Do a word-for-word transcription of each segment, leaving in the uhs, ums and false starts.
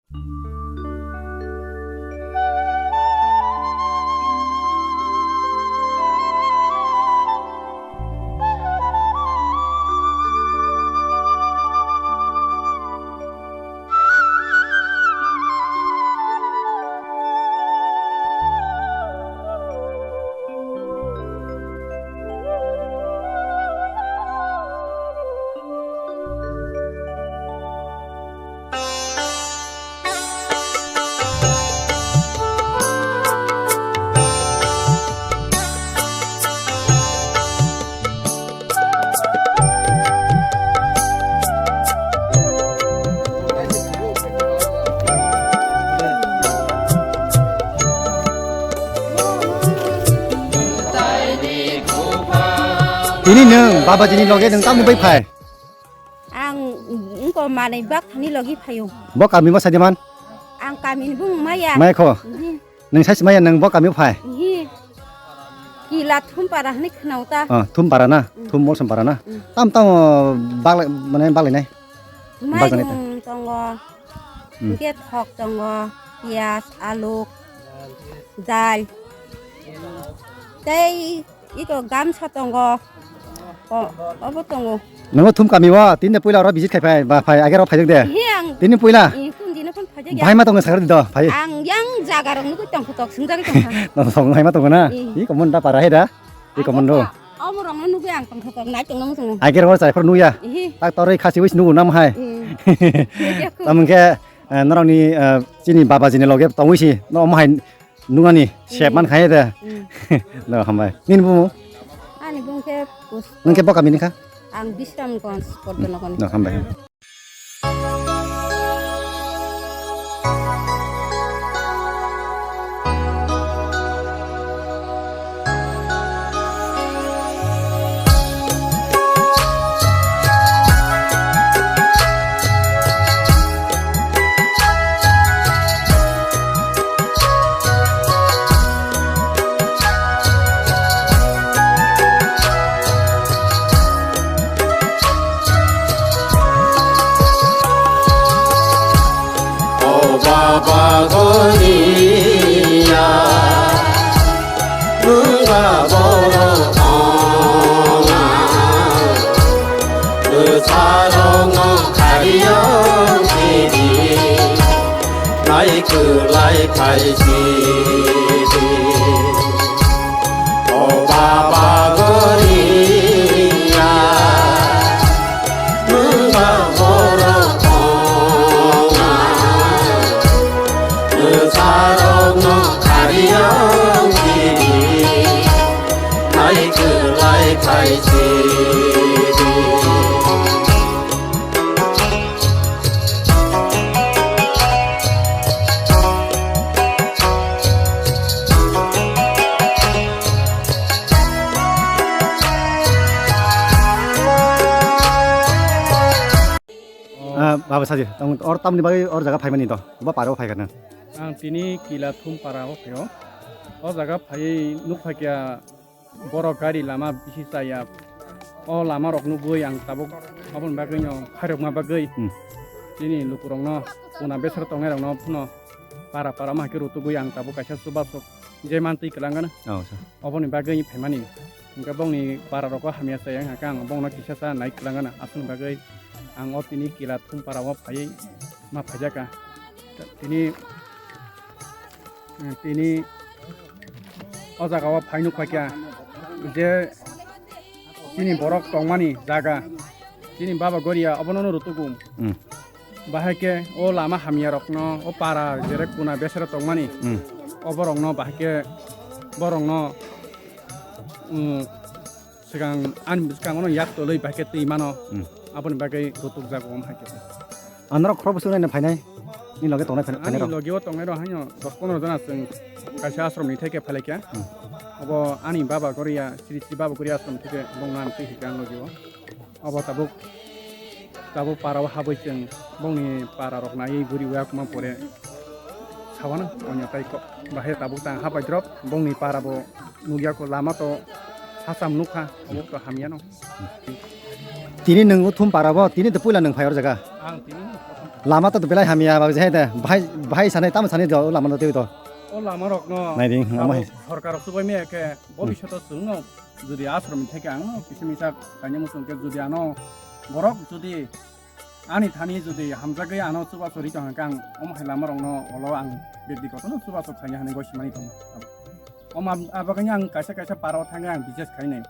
Tini nwng Babajini loge nwng tamo bai phai? Ang wngkha manwi bak thani logi phaio. Bo kami bo sadi man? Ang kami ni bung maya. Maya kho? Mhm. Nwng sai maya nwng bo kami phai? Mhm. Kila Thumpara hwnwi khwnao ta. Ah, Thumpara na? Mm. Thum Molsompara na? Mm. Tam tamo baglai, mane baglai nai? Baglai nai ta? Mairung tongo. Hmm. Hwnkhe thok tongo, piyaj, alu, dal. Tei iko gamsa tongo. O, obo tongo. Nongo Thum kami o, tini puila oro visit khai phai, ba phai, agero phaijak de. He ang. Tini puila? Eh, kun dino phone phaijak ya. Bahai ma tongo sakar di do, phai. Ang yang jaga rok nugui tongkha tok, swngjagui tongkha. Nongo song bahai ma tongo na? Eh. Iko mon da para he da? Iko mon do. Omo rok no nugui ang tongkha tok, nai tongno muchungo. Agero o chai phor nuya. Eh. Tak toroi khasi wis nugu nam hai. Eh. Nugui aku. Tamung khe, eh, norokni, eh, chini Babajini loge tongwi si, no omo hai nuknani sep man khai de. Mm. No, hambai. Nini bumu? Ani bung khe Pus-, nwng khe bo kami ni kha? Ang Bisramganj, Porjonogor ni. No, hambai. O Baba Goriya, nwng ba borok ongna, bwsarokno khariyong sidi, naikwlai khai sidi. O Baba Goriya, nwng ba borok ongna, bwsarokno khariyong sidi, naikwlai khai sidi. Ah, Baba Saji, tamo, or tamni bagwi or jaga phaimani to, bo paro phaikha nang? Ang tini Kila Thumpara o phaio. O jaga phaiwi nukphaikha borok gari lama bisi chaya. O lama rok nugwi ang tabuk aboni bagwi no khairokma bagwi Hmm. chini lukurokno, kuna besar tongnai rokno phano para para ma khe rutugwi ang tabuk kaisa chubasok je mantwi kwlangano. Oh, sir. Oboni bagwi phaimani. Hwnkhe bongni para rok o hamya chaya wngkha khe ang bongno kisa cha nai kwlangano. Aswkni bagwi ang o tini Kila Thumpara o phaiwi ma phaijaka. Tini, tini o jaga o phai nuk phaikha je chini borok tongmani jaga, chini Baba Goria obono no rutugo. Hmm. Bahai khe o lama hamya rokno, o para jere kuna besero tongmani, Hmm. oborokno bahai khe borokno, um, Swkang ani bwskango no yak tolwi bai khe twi mano. Hmm. Aboni bagwi rutuk jago omo hai khe. Ang norok khorok bwswk naina phainai? Ni loge tongnai phainai, ani phainai rok? Logi o tongnai rok haino dos pondro jona chwng kaisa ashram ni theke phalai kha. Hmm. Obo ani baba Goria, Sri Sri Baba Goria ashram theke bongno ang twi hika ang logi o. Obo tabuk Tabuk para o habwi chwng bongni para rok naiwi bwrwi uya kwma pore sawana onyo tai kok. Bahai tabuk tang habai drop bongni para bo nukya ko lama to hacham nukha tabuk to hamya no. Tini nwng o Thum para bo, tini to puila nwng phai or jaga? Ang tini no prothom Lama to belai hamya ba jai de. Bahai, bahai sanai, tamo sanai do lama no tei to. O lama rok no Nai ding, abo omo hai. Sorkar rok subai me ke bobishoto chwng no jodi ashram theke ang no kisa misa kanya musung ke jodi ano borok jodi ani thani jodi hamjagwi ano chubachu ri tong khe ang omo hai lama rok no olo ang bektigoto no chubachu khaina hani goi simani tongo. Omo ab-, abo kanya ang kaisa kaisa paro thangwi ang bises khainai.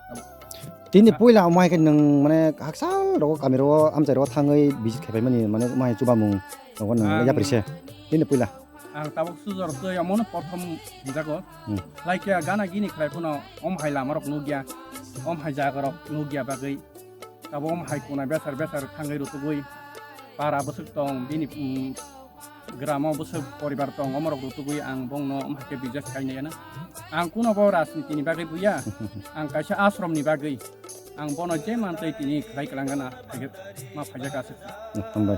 Tini puila omo hai khe nwng mane haksa rogo kami rogo amchai rogo thangwi visit khaipai mani mane omo hai chubamung rogo nwng Ang yapri se. Tini puila. Ang tabuk sujor twi omono prothom hinjago. Hmm. Lai khe gana gini khlai phano om hai lama rok nukya, om hai jaga rok nukya bagwi. Tabuk om hai kuna besar besar thangwi rutugwi para bwswk tong bini, um, gramo bwswk poribar tong omo rok rutugwi ang bongno om hai khe bises khainai ano. Ang kuno bo rajniti ni bagwi buya, ang kaisa ashram ni bagwi ang bono je mantwi tini khlai kwlangana, ma phaijak aswk. Hambai.